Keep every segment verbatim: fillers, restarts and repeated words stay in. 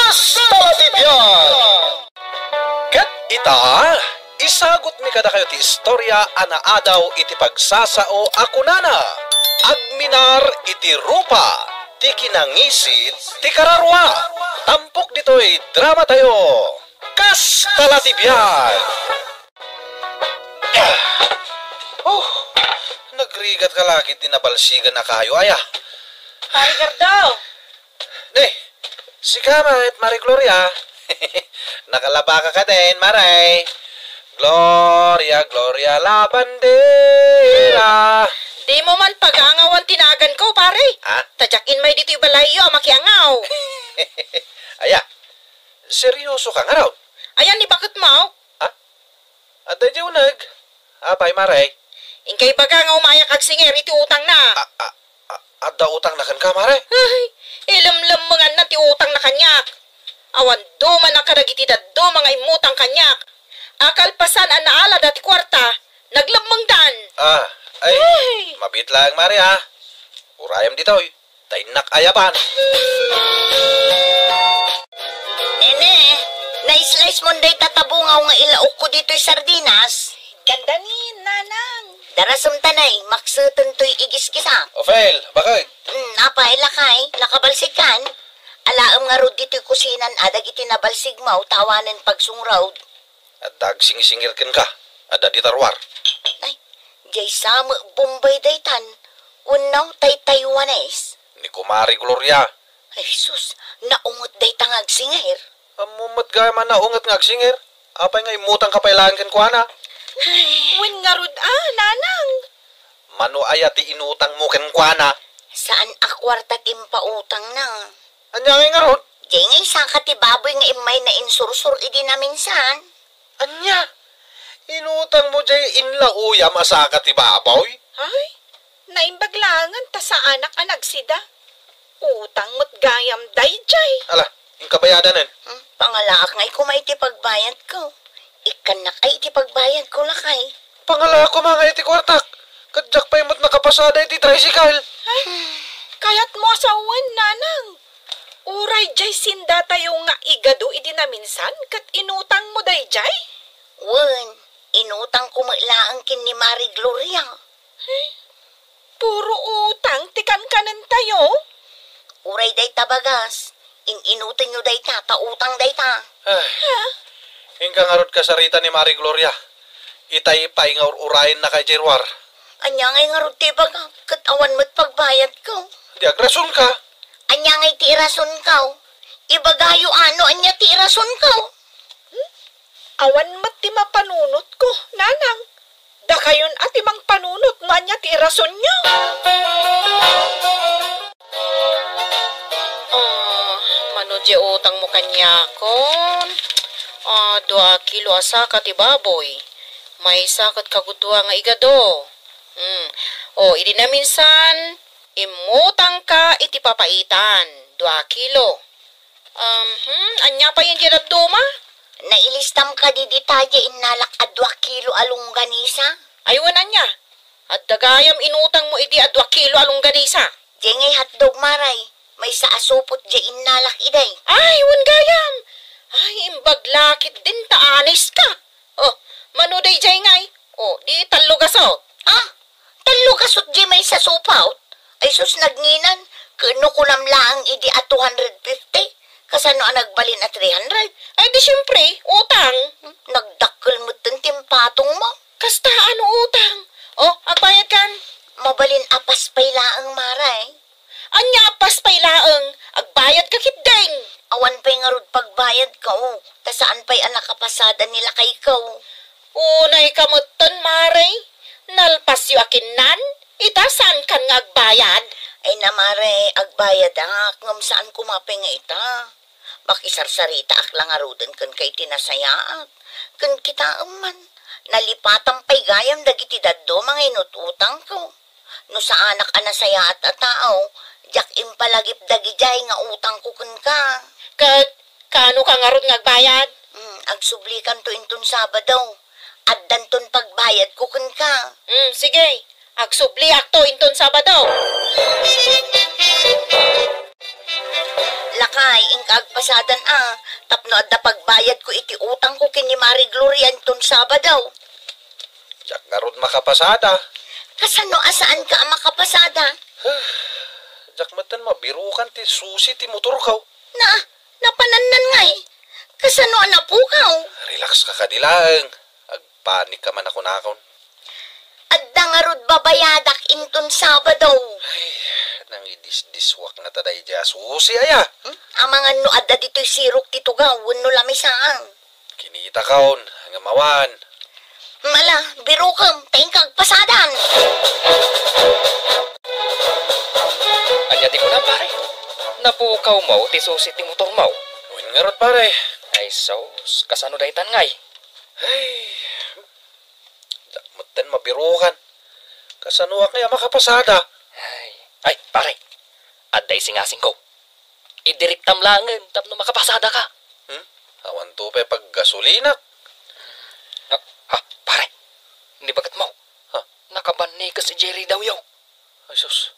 Kasta la ti biag! Ket ita, isagutmi kadakayo ti istorya a naadaw iti pagsasao a kunana, Agminar iti rupa ti kinangisit ti kararua. Tampok ditoy dramatayo, Kasta la ti biag! Oh, nagrigat ka lagi ti nabalsigan a kayo, aya. Pare Gardo! Ne, sika met, Mare Gloria. Nakalaba ka kadin, Mare. Gloria, Gloria, la bandera. Di mo man pagangawan ti nagan ko, pare. Ha? Ta diak immay ditoy balayyo a makiangaw. Aya, seryoso ka ngarud? Ayan ni bakit mo? Ha? Adda idiay uneg. Apay, Mare? Inkay baga nga umayak agsinger iti utangna. A, a, a, adda utangna kenka, Mare? Ay, ilemlemmenganna ti utangna kaniak. Awan duman a kadagiti dadduma nga immutang kaniak. A kalpasan a naalada ti kuarta, naglemmengdan. Ah, ay, Ay! Mabiit laeng, Mare, ha? Urayem ditoy. Ta innak ayaban. Nene, na-slice mon dayta tabungaw nga ilaokko ditoy sardinas? Ganda ni, Nanang. Darasem tanay, makseten toy igisgisak. O, Fel, bakit? Hmm, apay, lakay, nakabalsigkan? Alaem ngarud ditoy kusinan a dagiti nabalsigmo ta awanen pagsungrod. Adda agsingsingir kenka, adda dita ruar. Ay, diay sa met Bombay daytan, wenno tay Taiwanese? Ni Kumare Gloria. Ay, sus, naunget dayta nga agsingir. Ammom met gayam a naunget nga agsingir? Apay nga immutangka pay laeng kenkuana? Ay. Wen ngarud a, Nanang. Mano aya ti inutangmo kenkuana? Saan a kuarta ti impautangna. Ania ngay ngarud? Diay ngay saka ti baboy nga immay nainsursor idi naminsan. Ania? Inutangmo diay inlauyam a saka ti baboy? Ay, naimbag laengen ta saanak a nagsida. Utang met gayam daydiay. Ala, inka bayadanen. Hmm, pangalaak ngay koma iti pagbayadko. Ikkannak ay iti pagbayadko, lakay. Pangalaak koma nga iti kuartak. Ket diak pay met nakapasada iti tricycle. Ay, kayatmo a sawen, Nanang. Uray diay sindatayo nga igado idi naminsan ket inutangmo daydiay? Wen, inutangko met laeng ken ni Mare Gloria. Eh, puro utang ti kankanentayo? Uray dayta bagas, in-inutenyo dayta, ta utang dayta. Ay, Ha? Inka ngarud kasarita ni Mare Gloria. Itay pay nga ur-urayennaka idiay ruar. Ania ngay ngarud ti ibagak, ket awan met pagbayadko? Di agrasonka. Ania ngay ti irasonko? Ibagayo a no ania ti irasonko. Hmm? Awan met ti mapanunotko, Nanang. Dakayon a ti mangpanunot no ania ti irasonyo. Ah, mano diay utangmo kaniakon? Ah, dua a kilo a saka ti baboy. Maysa ket kagudua nga igado. Hmm. O, idi naminsan, immutangka iti papaitan. Dua a kilo. Um, hmm, ania pay diay dadduma? Nailistam kadi dita diay innalak a dua kilo a longganisa? Ay, wen ania? Adda gayam inutangmo idi a dua kilo a longganisa? Diay ngay hotdog, Mare. Maysa a supot diay innalak idi. Ay, wen gayam! Ay, imbag la ketdin ta aneska. Oh, mano daydiay ngay? Oh, di tallo gasut. Ah, tallo gasut diay maysa supot? Ay sus, nagnginan. Ken no kunam laeng idi a two hundred fifty, kasano a nagbalin a three hundred? Ay di siempre, utang. Hmm, nagdakkel metten ti impatongmo. Kasta a no utang? Oh, agbayadkan. Mabalin a pass pay laeng, Mare. Ania a pass pay laeng, agbayadka ketdin. Awan pay ngarud pagbayadko, ta saan pay a nakapasada ni lakayko. Unayka metten, Mare. Nalpasyo a kinnan, ita saankan nga agbayad. Ay na, Mare, agbayadak, ngem saan koma pay nga ita. Makisarsaritaak la ngaruden kenka iti nasayaat. Ken kitaem man, nalipatam pay gayam dagiti dadduma nga inut-utangko. No saanak a nasayaat a tao, diak impalagip dagidiay nga utangko kenka. Ket kaano ka ngarud nga agbayad? Hmm, agsublikanto inton Sabado. Addanton pagbayadko kenka. Hmm, sige. Agsubliakto inton Sabado. La Kay, inka agpasadan a, tapno adda pagbayadko iti utangko ken ni Mari Gloria inton Sabado. Diak ngarud makapasada. Kasano a saanka a makapasada? Diak metten mabirukan ti susi ti motorko. Na, napanannan ngay. Kasano a napukaw? Relax ka kadi laeng. Agpanik ka man a kunakon. Adda ngarud babayadak inton Sabado. Ay, nangidisdiswak ngata daydiay a susi aya. Hmm? Amangan no adda ditoy sirok ti tugaw wenno lamisaan. Kinitakon, ngem awan. Mala, birukem, ta inka agpasadan. Ania ti kunam, pare? Napukawmo ti susi ti motormo? Wen ngarud, pare. Ay sus, kasano daytan ngay? Ay, diak metten mabirukan. Kasanoak ngay a makapasada? Ay, ay, pare. Adda isingasingko. Idiriktam laengen tapno makapasadaka. Hmm? Awanto pay paggasolinak. Ah, ah, pare. Ni baketmo. Ha? Nakabannikes idiay ridawyo. Ay sus.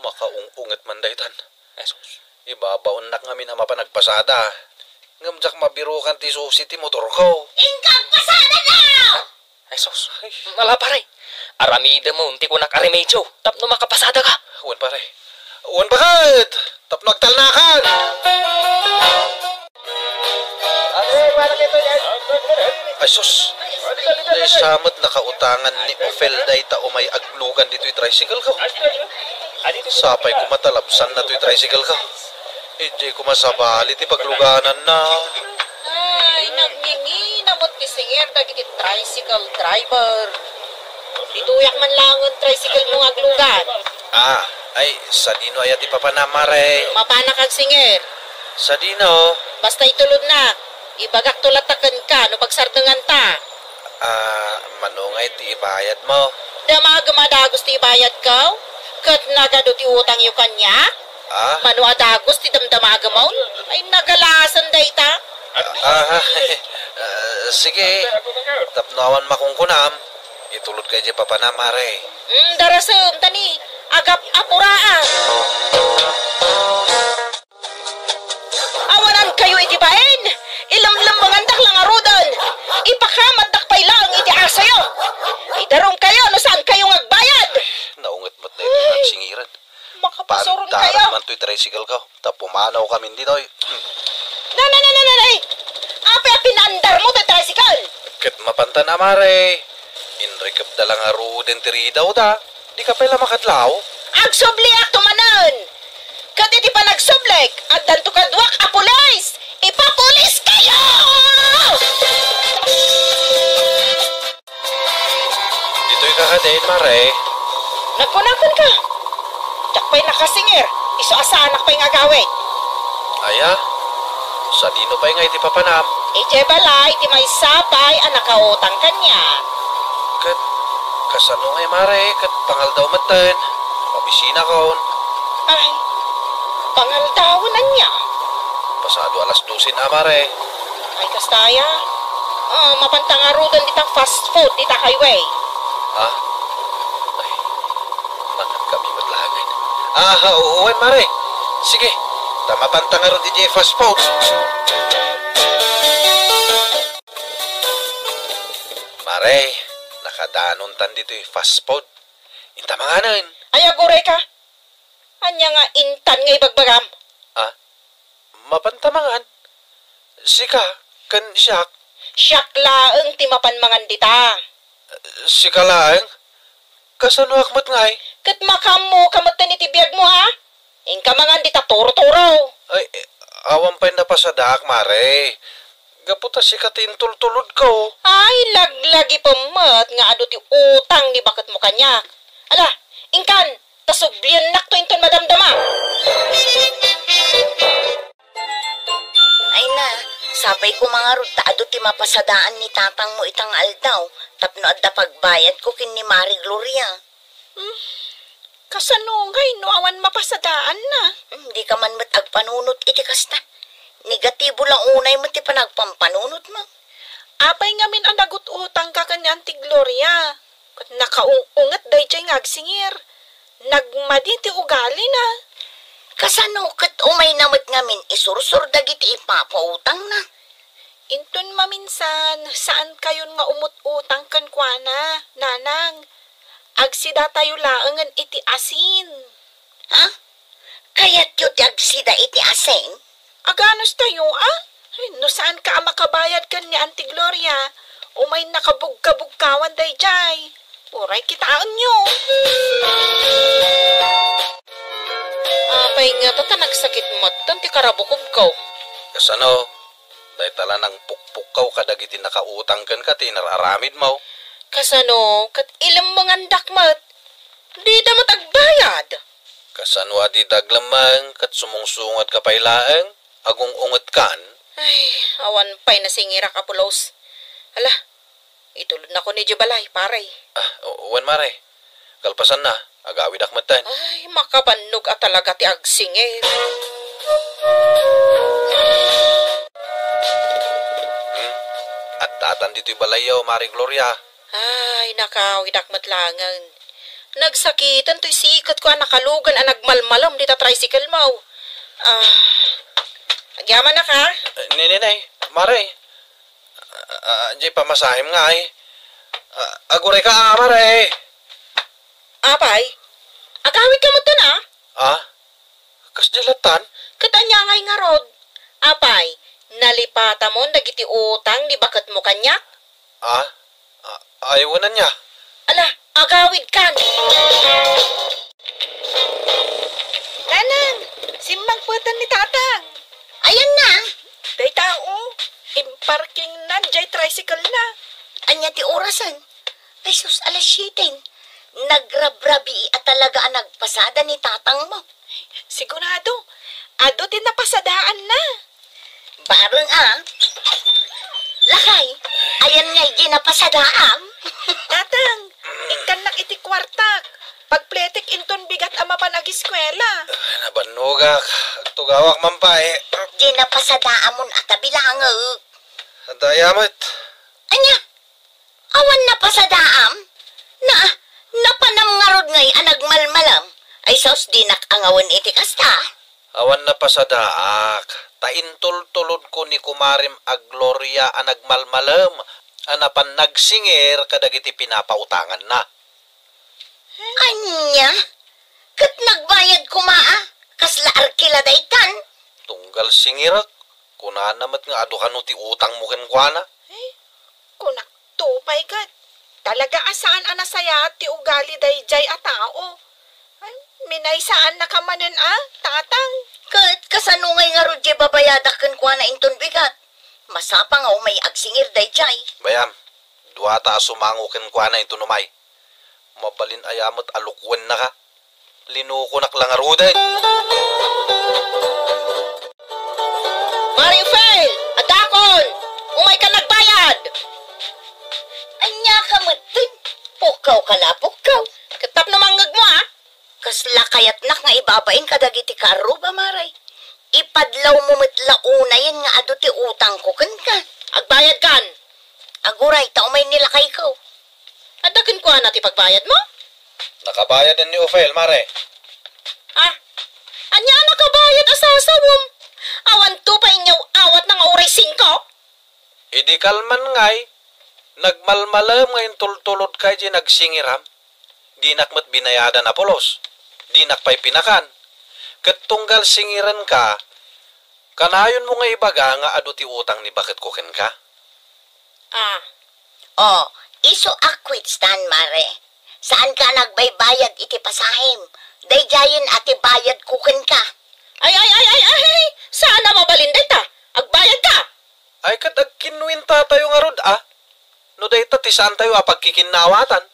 Makaung-unget man daytan. Ay sus. Ibabaonnak ngamin a mapan agpasada. Ngem diak mabirukan ti susi ti motorko. Inka agpasadana! Ay sus. Ay. Ala, pare. Aramidem ti kunak a remedio tapno makapasadaka. Wen, pare. Wen, bakit? Tapno agtalnakan. Ay sus. Daysa met nakautangan ni Ofelda ita umay aglugan ditoy tricycle ko. Sapay koma ta labsanna toy tricycle ko. Idiay koma sabali ti paglugananna. Ay, nagngingina met ti singir dagiti tricycle driver. Ditoyak man laengen tricycle mo nga aglugan. Ah, ay, sadino aya ti papanam, Mare? Mapanak agsingir. Sadino? Basta itulodnak. Ibagakto latta kenka no pagsardenganta. Ah, mano ngay ti ibayadmo? Damagem a dagus ti ibayadko, ket nagadu ti utangyo kaniak? Ah? Mano a dagus ti damdamagemon? Ay, nagalasen dayta. Ah, ah, sige. Tapno awan makunkunam, itulodka idiay papanam, Mare. Mm, darasem, ta ni agap-apuraan. Awanankayo iti bain! Ilemlemmengandak la ngaruden! Ipakamatdak pay laeng iti asoyo! Idarumkayo no saankayo nga agbayad! Naunget met daytoy nga agsingiran. Makapasurong kayo! Pantaran man toy tricycle ko, ta pumanaw kamin ditoy. Na, na, na, na, na, na! Apay a pinaandarmo toy tricycle? Ket mapantan a, Mare. Inrikepda la ngaruden ti ridawda. Dika pay la makadlaw? Agsubliakto manen! Ket iti panagsublek, addanto kaduak a pulis! Ipapuliskayo! Ditoy ka kadin, Mare. Nagkunakonka. Diak pay nakasingir, isu a saanak pay nga agawid. Aya? Sadino pay nga iti papanam? Idiay balay ti maysa pay a nakautang kaniak. Ket kasano ngay, Mare? Ket pangaldaw metten. Mabisinakon. Ay, pangaldawen ania? Pasado alas dosen a, Mare. Ay, kasta aya? Ah, mapanta ngaruden dita fast food, dita highway. Ha? Ay, mangan kami met laengen. Ah, wen, Mare. Sige, ta mapanta ngarud idiay fast food. Mare, nakadanontan ditoy fast food. Inta manganen. Ay, aguray ka. Ania nga intan nga ibagbagam? Ah, mapanta mangan? Sika, ken siak? Siak laeng ti mapan mangan dita. Sika laeng? Kasanoak met ngay? Ket makaammoka metten iti biagmo, a? Inka mangan dita turo-turo. Ay, awan pay napasadaak, Mare. Gapu ta sika ti intultulodko. Ay, laglagipem met nga adu ti utang ni baketmo kaniak. Ala, inkan, ta subliennakto inton madamdama. Ay na, sapay koma ngarud ta adu ti mapasadaan ni tatangmo ita nga aldaw tapno adda pagbayadko ken ni Mari Gloria. Hmm, kasano ngay no awan mapasadaanna? Hmm, dika man met agpanunot iti kasta. Negatibo la unay met ti panagpampanunotmo. Apay ngamin a nagut-utangka ken ni Auntie Gloria? Ket nakaung-unget daydiay nga agsingir. Nagmadi ti ugalina. Kasano ket umayna met ngamin isursor dagiti ipapautangna? Inton maminsan, saankayon nga umut-utang kenkuana, Nanang. Agsidatayo laengen iti asin. Ha? Kayatyo ti agsida iti asin? Aganustayo, a? Ay, no saanka a makabayad ken ni Auntie Gloria, umayna kabugkabugkawan daydiay. Uray kitaenyo. Apay ngata ta nagsakit metten ti karabukobko? Kasano? Dayta la nangpukpukkaw kadagiti nakautang kenka ti inar-aramidmo. Kasano? Ket ilemmengandak met. Dida met agbayad. Kasano a dida aglemmeng ket sumungsungadka pay laeng? Agung-ungetkan? Ay, awan pay nasingirak, Apo Los. Ala, itulodnakon idiay balay, pare. Ah, o-, wen, mare. Kalpasanna, agawidak metten. Ay, makabannog a talaga ti agsingir. Hmm? Addatan ditoy balayyo, Mare Gloria. Ay, nakawidak met laengen. Nagsakiten toy siketko a nakalugan a nagmalmalem dita tricycle mo. Ah, agyamanak, a? Eh, ne, ne, ne. Mare, ah, ah, diay pamasahem nga, ay. Ah, agurayka, a, mare. Apay? Agawidka metten, a? Ah? Kasdi lattan? Ket ania ngay ngarud? Apay, nalipatamon dagiti utang ni baketmo kaniak? Ah? Ah, ay, wen ania? Ala, agawidkan! Nanang, simmangpeten ni Tatang. Ayanna? Dayta, o, imparkingna diay tricycle-na. Ania ti orasen? Ay sus, alas siete. Nagrabrabii a talaga a nagpasada ni Tatangmo. Sigurado, adu ti napasadaanna. Bareng, a. Lakay, ayan ngay diay napasadaam. Tatang, ikkannak iti kuartak. Pagpletek inton bigat a mapan agiskuela. Ay, nabannogak. Agtugawak man pay. Diay napasadaamon a ta bilangek. Adda aya met. Ania? Awan napasadaam? Na, napanam ngarud ngay a nagmalmalam? Ay sus, dinak angawen iti kasta. Awan napasadaak, ta intultulodko ni kumarem a Gloria a nagmalmalem a napan nagsingir kadagiti pinapautanganna. Ania? Ket nagbayad koma, a? Kasla arkila daytan? Tunggal singirek, kunana met nga adu kano ti utangmo kenkuana. Eh, kunakto pay ket, talaga a saan a nasayaat ti ugali daydiay a tao. Ay, minaysaannaka manen a, Tatang. Ket kasano ngay ngarud diay babayadak kenkuana inton bigat? Masapa nga umay agsingir daydiay. Bayam, duata a sumango kenkuana inton umay. Mabalin aya met a lukuennaka? Linukonak la ngaruden. Mare Fel, adakon! Umaykan agbayad! Ania ka metten? Pukkaw ka la, pukkaw. Ket tapno mangngegmo, a? Kasla kayatnak nga ibabain kadagiti kaarruba, mare. Ipadlawmo met la unayen nga adu ti utangko kenka. Agbayadkan! Aguray, ta umay ni lakayko. Adda kenkuana ti pagbayadmo? Nakabayad ni Ofel, mare. Ah, ania a nakabayad a sasawem? Awanto pay inyaw-awatna nga uray singko? Idi kalman ngay, nagmalmalem nga intultulodka idiay nagsingiram. Dinak met binayadan a pulos. Dinak pay pinakan. Ket tunggal singirenka, kanayonmo nga ibaga nga adu ti utang ni baketko kenka. Ah. O, isu a quits tan, mare. Saanka a nagbaybayad iti pasahem. Daydiayen a ti bayadko kenka. Ay, ay, ay, ay, ay! Saan a mabalin dayta? Agbayadka! Ay, ket agkinnuentatayo ngarud, a? No dayta ti saantayo a pagkikinnawatan.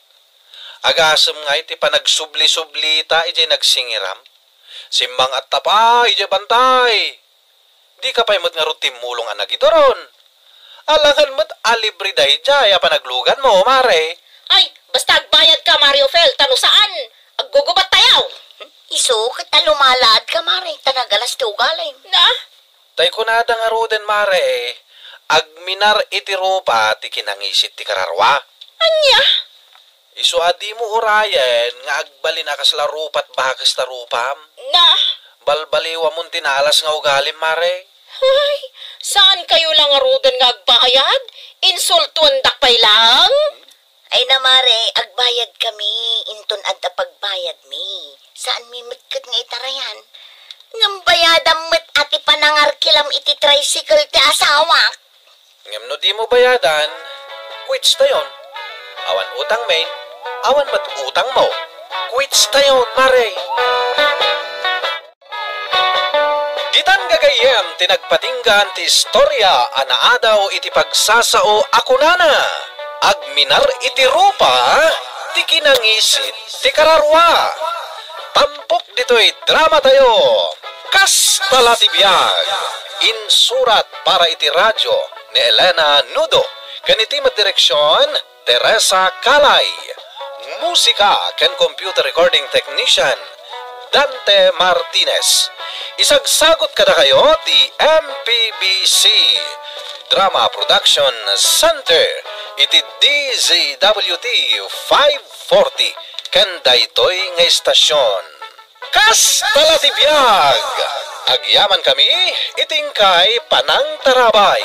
Agasem ngay ti panagsubli-sublita idiay nagsingiram. Simmang-atta pay idiay bantay. Dika pay met ngarud timmulong a nagiduron. Alangan met a libre daydiay a panagluganmo, mare. Ay, basta agbayadka, Mare Ofel, ta no saan, aggugubattayo. Isu ket ta lumalaadka, mare, ta nagalas ti ugalim. Na? Tay kunada ngaruden, mare, agminar iti rupa ti kinangisit ti kararua. Ania? Isu a dimo urayen nga agbalin a kasla rupat bakes ta rupam. Na? Balbaliwamon ti naalas nga ugalim, Mare. Ay, saan kayo lang ngaruden nga agbayad? Insultuendak pay lang? Ay na, Mare, agbayad kami, inton adda pagbayad mi. Saan mi met ket nga itarayan? Ngem bayadam met a ti panangarkilam iti tricycle ti asawak. Ngem no dimo bayadan, quits tayon. Awan utang mi, awan met utang mo. Quits tayon, Mare. Ditan gagayyem ti nagpatinggaan ti istorya a naadaw iti pagsasao a kunana, "Agminar iti rupa ti kinangisit ti kararua." Tampok ditoy dramatayo, Kasta la ti biag, insurat para iti radio ni Elena Nudo, ken iti met direksion, Teresa Calay. Musika ken computer recording technician, Dante Martinez. Isagsagot kadakayo ti M P B C Drama Production Center iti D Z W T five forty ken daytoy nga istasyon. Kasta la ti biag! Agyamankami iti inkay panangtarabay.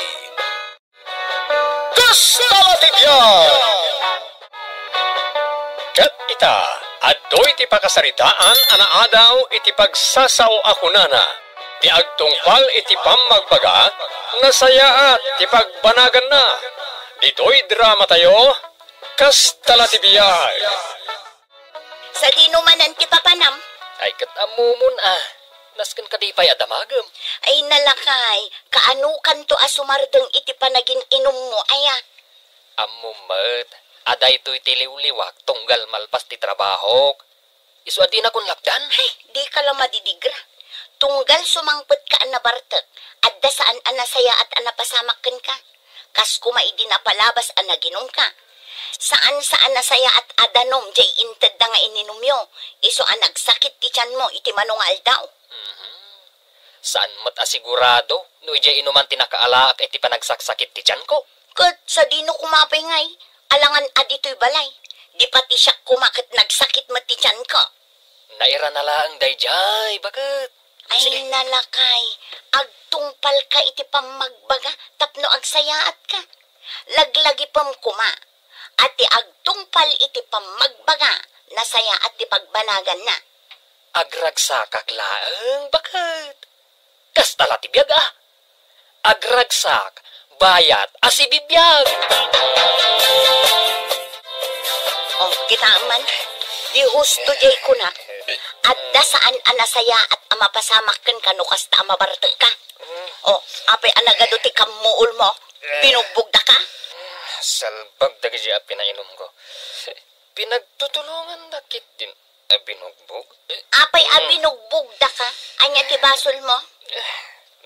Kasta la ti biag! Ket ita, adtoy ti pakasaritaan a naadaw iti pagsasao a kunana, ti agtungpal iti pammagbaga, nasayaat ti pagbanaganna. Ditoy dramatayo, Kasta la ti biag. Sadino manen ti papanam? Ay, ket ammomon a. Nasken kadi pay a damagem. Ay, nalakay, kaanokanto a sumardeng iti panagin-inummo, aya? Ammom met a daytoy ti liwliwak tunggal malpas ti trabahok. Isu a dinakon lapdan. Ay, dika la madidigra. Tunggal sumangpetka a nabartek, adda saan a nasayaat a napasamak kenka. Kas koma idi napalabas a naginumka. Saan, saan a nasayaat a danom jay intedda nga ininumyo, isu a nagsakit ti tianmo iti mano nga aldaw. Mhm. Saan met a sigurado no idiay inuman ti nakaalaak iti panagsaksakit ti tianko. Ket sadino koma pay ngay, alangan a ditoy balay. Di pati siak koma ket nagsakit met ti tianko. Nairana laeng daydiay, baket. Ay, sige. Nalakay, agtungpalka iti pammagbaga tapno agsayaatka. Laglagipem koma a ti agtungpal iti pammagbaga, nasayaat ti pagbanaganna. Agragsakak laeng, baket. Kasta la ti biag a. Agragsak, bayat a sibibiag. Oh, kitaem man, di husto jay kunak. Adda saan a nasayaat a mapasamak kenka no kasta a mabartekka. Oh, apay a nagadu ti kammuolmo? Binugbogdaka? Salbag dagiti a pinainumko. Pinagtutulongandak ketdin a binugbog. Apay a binugbogdaka? Ania ti basolmo?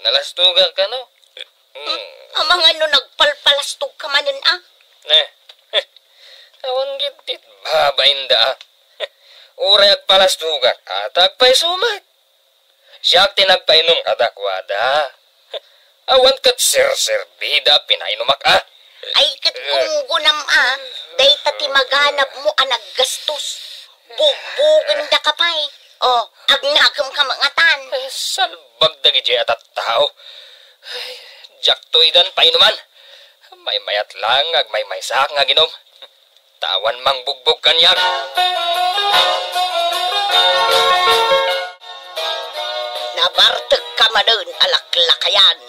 Nalastogak kano? Hmm. Amangan no nagpalpalastogka manen a? Eh, awan ketdi babainda a. Uray agpalastogak, a, ta agpaisumak. Siak ti nagpainum kadakuada. Awan ket serserbida a pinainumak a. Ay, ket gumgunam a, dayta ti maganabmo a naggastos. Bugbogenda ka pay. Oh, agnakemka met ngatan. Eh, salbag dagiti a tattao. Ay, diakto idan painuman. Maymayat lang nga agmaymaysaak nga aginum. Ta awan mangbugbog kaniak. Nabartekka manen a laklakayan.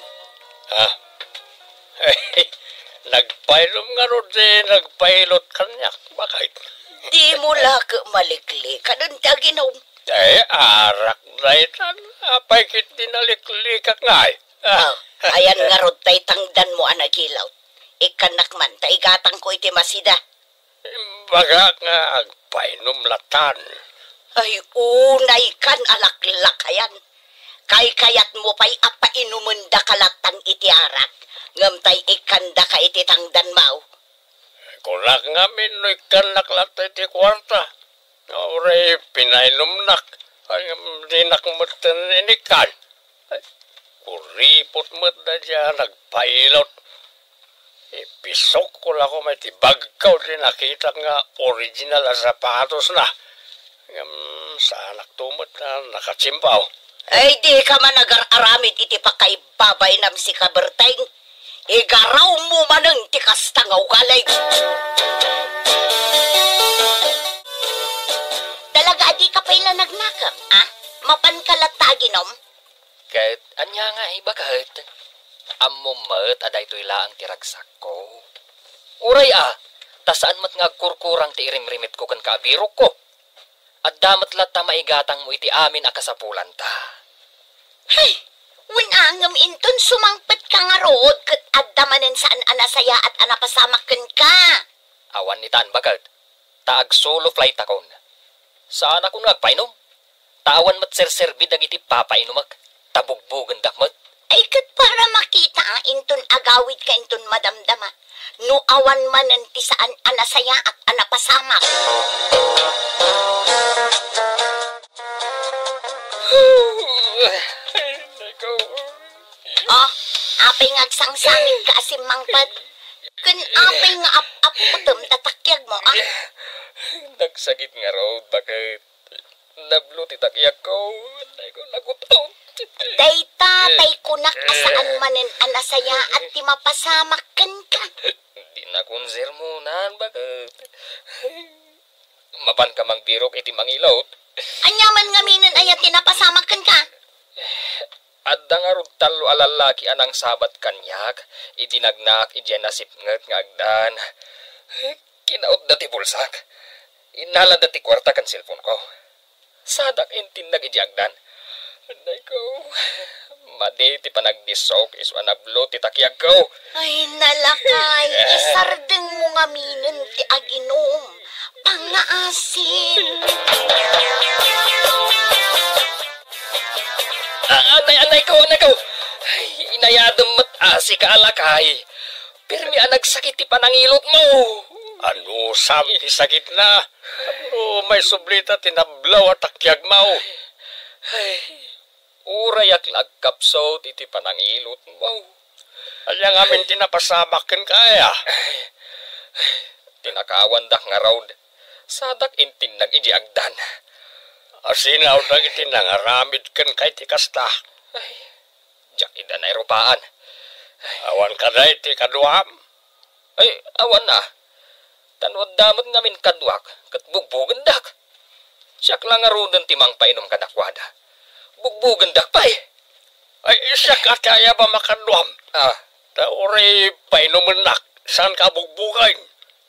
Ha? Nagpainum ngarud ti nagpailot kaniak, baket. Dimo la ket maliklikan ti aginum. Ay, arak daytan. Apay ketdi naliklikak ngay? Ah. Ah, ayan ngarud tay tangdanmo a nagilaw. Ikkannak man ta igatangko iti masida. Imbagak nga agpainum latan. Ay, unaykan a laklakayan. Kaykayatmo pay a painumendaka latan iti arak, ngem tay ikkandaka iti tangdanmo. Kunak ngamin no ikkannak latan iti kuarta. Uray pinainumnak, ngem dinak metten inikkan. Kuripot met daydiay a nagpailot. Ipisukko la koma iti bagko ti nakitak nga original a sapatosna. Ngem saanakto met a nakatsimpaw. Ay, di ka man agar-aramid iti pakaibabainam, Sika Berteng. Igarawmo manen ti kasta nga ugalim. Talaga a di ka pay la nagnakem, a? Mapan ka latta aginom? Ket ania nga ibaket? Ammom met a daytoy laeng ti ragsakko. Uray a, ta saan met nga agkurkurang ti irimrimitko kenka a birokko. Adda met latta maigatangmo iti amin a kasapulanta. Hay! Wen a ngem inton sumangpetka ngarud ket adda manen saan a nasayaat a napasamak kenka. Awan itan, baket. Ta agsolo fligtakon. Saanakon nga agpainom. Ta awan met serserbi dagiti papainomek. Ta bugbugendak met. Ay, ket para makita a inton agawidka inton madamdama no awan manen ti saan a nasayaat a napasamak. Oh, apay nga agsangsangitka a simmangpet? Ken apay nga ap-apputem ta takiagmo, a? Nagsakit ngarud, baket. Nablo ti takiagko. Ay ko, nagut-ot. Dayta pay kunak a saan manen a nasayaat ti mapasamak kenka. Dinakon sermonan, baket. Mapanka mangbirok iti mangilot? Ania man ngaminen aya ti napasamak kenka? Adda ngarud tallo a lallaki a nangsabat kaniak idi nagnaak idiay nasipnget nga agdan. Kinautda ti bulsak. Innalada ti kuarta ken cellphone-ko. Sadak intinnag idiay agdan. Anay ko, madi ti panagdisok isu a nablo ti takiagko. Ay, nalakay, isardengmo ngaminen ti aginom. Pangngaasim. Ah, anay, anay ko, anay ko. Ay, inayadem met a sika a lakay. Pirmi a nagsakit ti panangilotmo. Anusam ti sakitna? No maisublita ti nablo a takiagmo? Ay, urayak la agkapsut iti panangilotmo. Ania ngamin ti napasamak kenka aya? Tinakawandak ngarud. Sadak intinnag idiay agdan. Asinaw dagiti nangaramid kenka iti kasta. Ay, diak ida nairupaan. Awan kadi ti kaduam? Ay, awan a. Ta no adda met ngamin kaduak, ket bugbugendak. Siak la ngaruden ti mangpainom kadakuada. Bugbugendak pay. Ay, siak a ti ayabam a kaduam. Ah. Ta uray painomennak, saanka a bugbugen.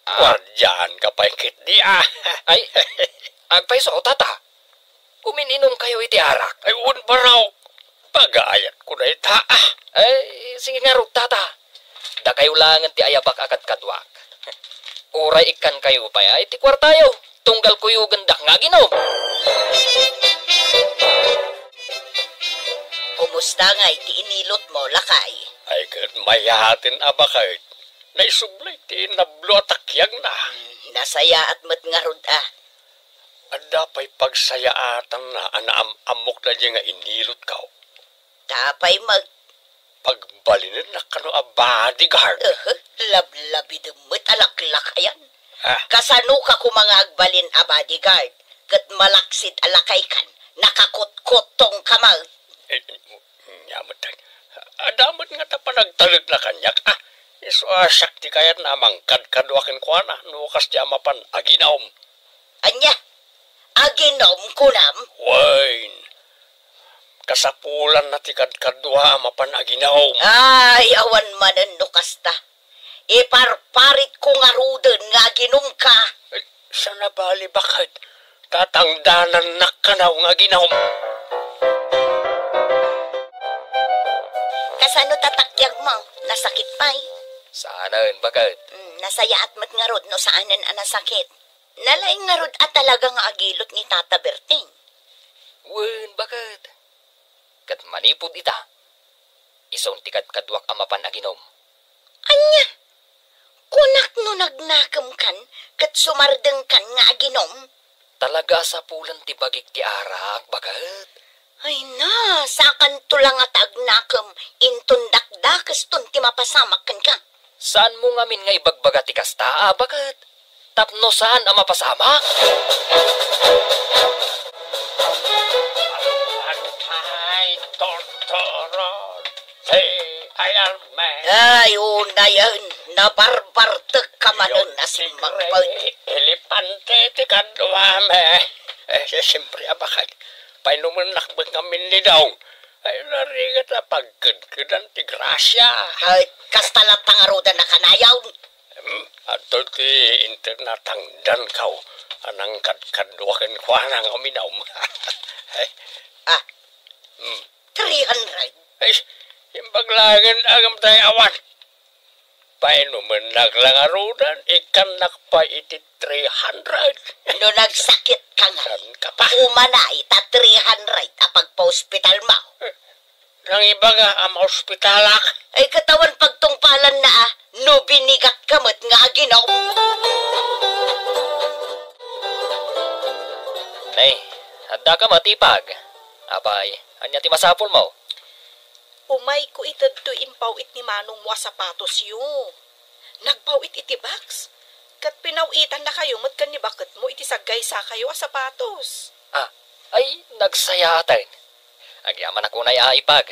Ah. Guardianka pay ketdi, a. Ay, agpayso, tata. Umin-inumkayo iti arak. Ay, wen, barok. Pagayatkon dayta, a. Ay, sige ngarud, tata. Dakayo laengen ti ayabak a kadkaduak. Uray ikkankayo pay, a, iti kuartayo. Tunggal kuyogendak nga aginom. Kumusta ngay ti inilotmo, lakay? Ay, ket mayaten a baket. Naisublay ti nablo a takiagna. Hmm, nasayaat met ngarud, a. Adda pay pagsayaatanna a naam-ammok daydiay nga inilotko. Ta apay met? Pagbalinennak kano a bodyguard. Aha, lablabidem met a laklakayan. Ah. Kasanoka koma nga agbalin a bodyguard? Ket malaksid a lakaykan, nakakutkuttongka met. Eh, nia met, ay. Adda met ngata panagtalekna kaniak, a. Isu a siak ti kayatna a mangkadkadua kenkuana, no kasdiay a mapan aginom. Ania? Aginom, kunam? Wen, kasapulanna ti kadkadua a mapan aginom. Ay, awan manen no kasta. Iparparitko ngaruden nga aginumka. Ay, saan a bali, baket. Tatangdanannak kano nga aginom. Kasano ti takiagmo? Nasakit pay? Saanen, baket. Hmm, nasayaat met ngarud no saanen a nasakit. Nalaing ngarud a talaga nga agilot ni Tata Berting. Wen, baket. Ket manipud ita, isun ti kadkaduak a mapan aginom. Ania? Kunak no nagnakemkan ket sumardengkan nga aginom? Talaga a sapulan ti bagik ti arak, baket. Ay na, sakanto la ngata agnakem inton dakdakeston ti mapasamak kenka. Saanmo ngamin nga ibagbaga ti kasta, a, baket? Tapno saan a mapasamak? Ay, Arme. Ay, unayen, nabarbartek ka manen a simmangpet. Elepante ti kaduam, eh. Eh, si-, siyempre, abakay. Painumennak met ngamin ni Dong. Ay, narigat a pagkedkedan ti grasia. Ay, kasta latta ngaruden a kanayon. Hmm, adtoy ti inter natangdanko a nangkadkaduak kenkuana nga uminum. Ay. Ah, hmm. Three hundred. Ay, imbag laeng agam tay awan. Painumennak la ngaruden, ikkannak pay iti three hundred. No nagsakit ka nga, saan ka pa? Umanay ta three hundred a pagpaospital mo. Nangibaga a maospitalak. Ay, katawan pagtungpalan na, ah, no binigat ka met nga aginom. Nay, adda ka met, Ipag. Apay, ania ti masapul mo? Umayko itedtoy impaw-it ni manongmo a sapatosyo. Nagpaw-it iti box. Ket pinaw-itanna kayo met ken ni baketmo iti saggaysakayo a sapatos. Ah, ay, nagsayaaten. Agyamanak unay a, Ipag.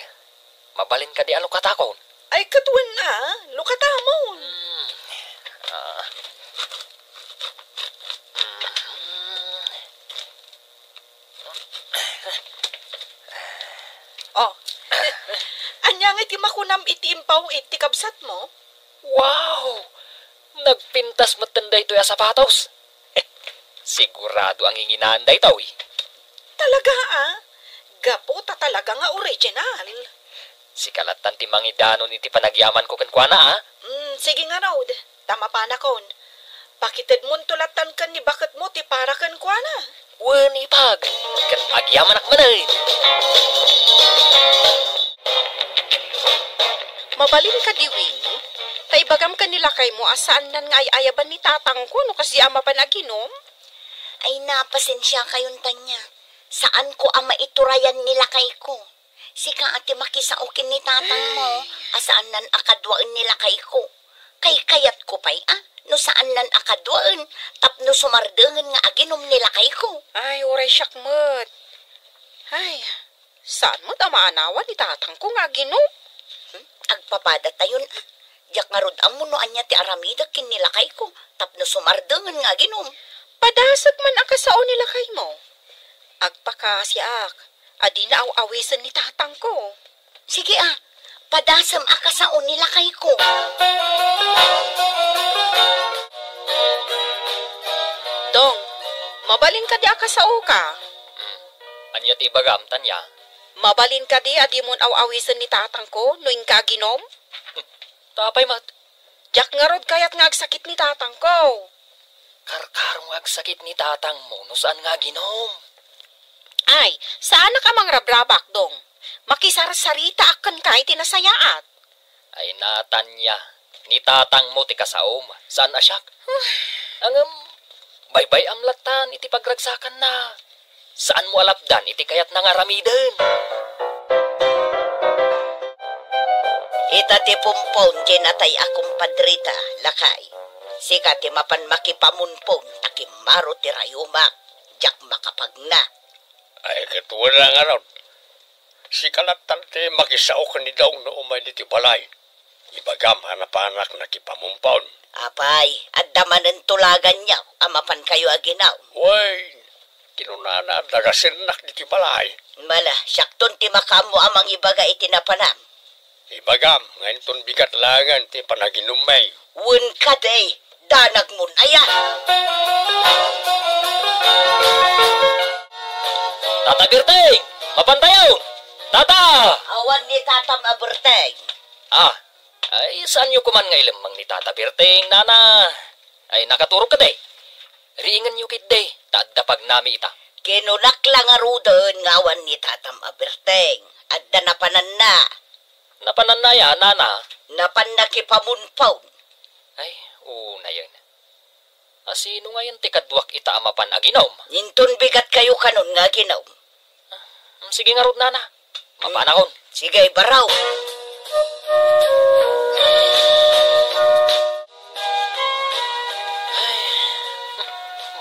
Mabalin kadi a lukatakon? Ay, ket wen a, lukatamon. Hmm. Ah. Mhm. Oh. Ania nga iti makunam iti impaw-it ti kabsatmo? Wow! Nagpintas metten daytoy a sapatos. Sigurado a nginginaen daytoy. Talaga, ah? Gapu ta talaga nga original. Sika lattan ti mangidanon iti panagyamanko kenkuana, ah? Mm, sige ngarud, ta mapanakon. Pakitedmonto lattan ken ni baketmo ti para kenkuana. Wen, Ipag, ket agyamanak manen. Mabalin kadi, Winnie, ta ibagam ken ni lakaymo a saannan nga ay-ayaban ni tatangko no kasdi a mapan aginom? Ay, napasensiakayon, Tanya. Saanko a maiturayan ni lakayko. Sika a ti makisao ken ni tatangmo a saannan a kaduaen ni lakayko. Kaykayatko pay a no saannan a kaduaen tapno sumardengen nga aginom ni lakayko. Ay, uray siak met. Ay, saan met a maanawan ni tatangko nga aginom? Hmm? Agpapadatayon a. Diak ngarud ammo no ania ti aramidek ken ni lakayko tapno sumardengen nga aginom. Padasek man a kasao ni lakaymo. Agpakasiak a dina aw-awisen ni tatangko. Sige a, padasem a kasao ni lakayko. Dong, mabalin kadi a kasaoka? Hmm. Ania ti ibagam, Tanya? Mabalin kadi a dimon aw-awisen ni tatangko no inka aginom? Ta apay met? Diak ngarud kayat nga agsakit ni tatangko. Karkaro nga agsakit ni tatangmo no saan nga aginom. Ay, saanak a mangrabrabak, Dong. Makisarsaritaak kenka iti nasayaat. Ay, Natanya, ni tatangmo ti kasaom, saan a siak. Ngem, baybay-am lattan iti pagragsakanna. Saanmo a lapdan iti kayatna nga aramiden. Ita ti pumpon ti natay a kumpadrita, lakay. Sika ti mapan makipamunpon ta kimmaro ti rayumak, diak makapagna. Ay, ket wala ngarud. Sika lattan ti makisao ken ni Dong no umay ditoy balay. Ibagam a napanak nakipamumpon. Apay, adda manen tulaganyo a mapankayo aginom? Wen, kinunana a dagasennak ditoy balay. Mala, siakton ti makaammo a mangibaga iti napanam. Ibagam nga inton bigat laengen ti panaginummi. Wen kadi, danagmon aya. Tata Berteng! Mapantayon! Tata! Awan ni tatam a Berteng. Ah, ay, saanyo koman nga ilemmeng ni Tata Berteng, nana? Ay, nakaturog kadi? Riingenyo ketdi, ta adda pagnami ita. Kinunak la ngaruden nga awan ni tatam a Berteng. Adda napananna. Napananna aya, nana? Napan nakipamunpon. Ay, unayen. A, sino ngayen ti kaduak ita a mapan aginom? Inton bigat kayo kanon nga aginom. Hmm, sige ngarud, nana. Mapanakon. Sige, baraw. Ay,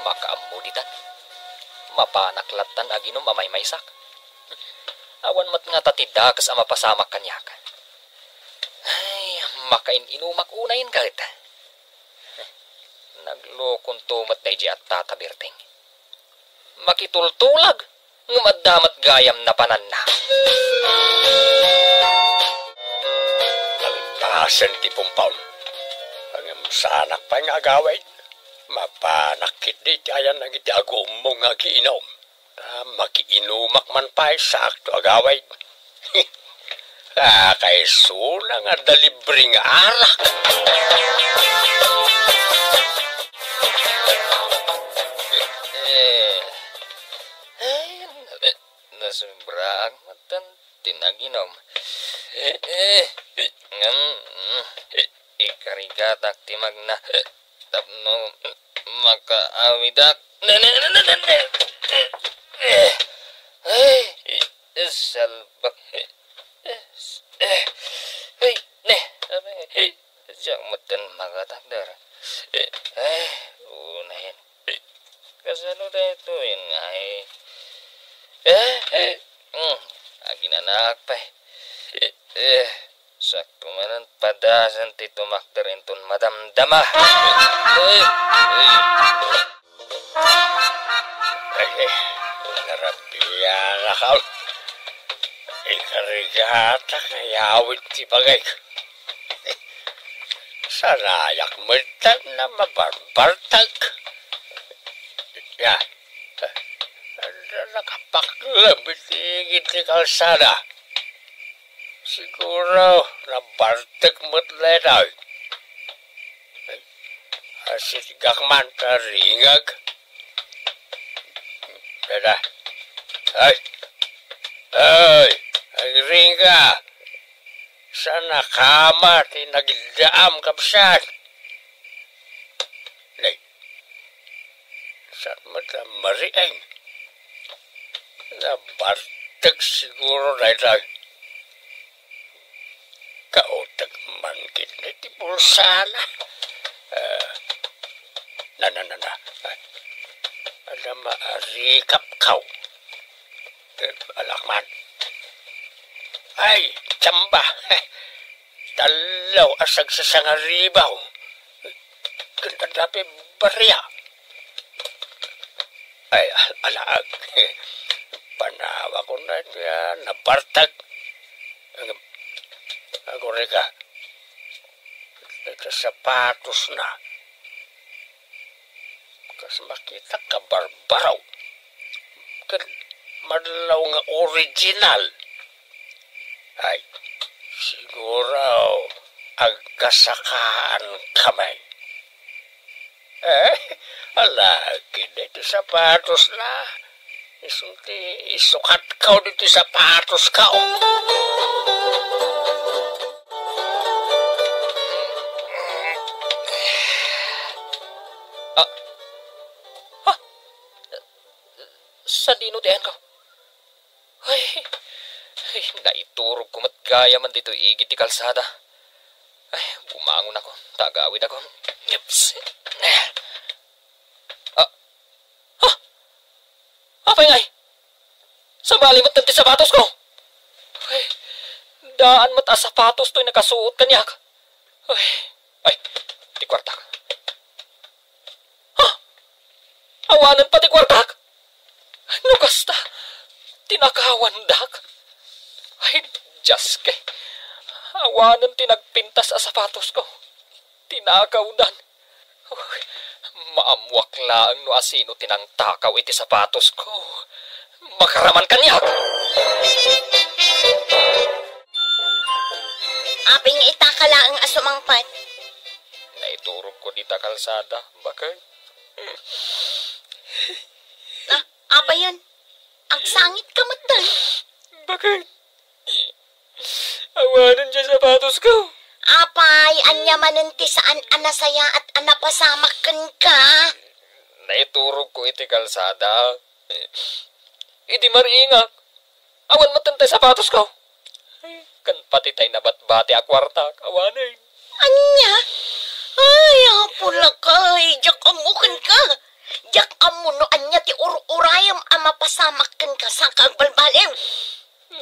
makaammo ditan. Mapanak lattan aginom a maymaysak. Awan met ngata ti dakes a mapasamak kaniak. Makain-inumak unayen ket. Naglokonto met daydi a tata Berting. Makitultulag, ngem adda met gayam napananna. Nalpasen ti pumpaw. Ngem saanak pay nga agawid. Mapanak ketdi ti ayannak iti agummong nga agiinum. Ta makiinumak man pay, saakto agawid. Kakaisuna nga adda libre nga arak. Eh, eh, nasobraak met ti naginum. Eh, ngem, mm, ikarigatak ti magna tapno makaawidak. Ne, ne, ne, ne, ne, ne. Eh, eh, salbak. Eh, eh, ay, ne, sabi, eh, diak metten makatakder. Eh, eh, unayen. Kasano daytoy, inay? Eh, eh, mm, aginanak pay. Eh, eh, sakto manen padasen ti tumakder inton madamdama. Eh, eh. Ay, eh, narabianak. Ikarigata nga yawid ti bagik. Sanayak metten a mabarbartek. Ya, nakapaklem iti igid ti kalsada. Siguro, nabartek met daytoy. Asitgak man ta ringag. Dada. Ay! Ay! Agringga! Saan a kama ti nagiddaam, kabsat? Nay, saan met a marieng? Nabartek siguro daytoy. Kautek man ketdi ti bulsana. Ah, na, na, na, na. Adda maarikapkaw. Eh, alak man. Ay, tsamba. Tallo a sagsasangaribaw. Ken adda pay baria. Ay, al-, alaag. Panawak unay ti, ah, nabartek. Agurika. Iti sapatosna. Kas makitak, kabarbaraw. Ket madlaw nga original. Ay, siguro agkasakaankami. Eh, alagid iti sapatosna. Isu ti isukatkaw ditoy sapatosko. Ah, ah, sadino ti ayanko? Ay, ay, naiturogko met gayamen ditoy igid ti kalsada. Ay, bumangonako, ta agawidako. Ups. Ah, ah, apay ngay? Sabali met ti sapatosko. Ay, daan met a sapatos toy nakasuot kaniak. Ay, ay, ti kuartak. Ha? Awanen pay ti kuartak? No kasta, tinakawandak. Ay, Dios, kay awanen ti nagpintas a sapatosko. Tinakawdan. Uy, maammoak laeng no asino ti nangtakaw iti sapatosko. Makaraman kaniak! Apay nga itaka laeng a sumangpet? Naiturogko dita kalsada, baket. Ah, apayen? Agsangitka metten? Baket. Awanen diay sapatosko. Apay, ania manen ti saan a nasayaat a napasamak kenka? Naiturogko iti kalsada. Idi maringak, awan metten tay sapatosko. Ken pati tay nabatbati a kuartak, awanen. Ania? Ay, apo lakay, diak ammo kenka. Diak ammo no ania ti ur-urayem a mapasamak kenka saka agbalbaliw.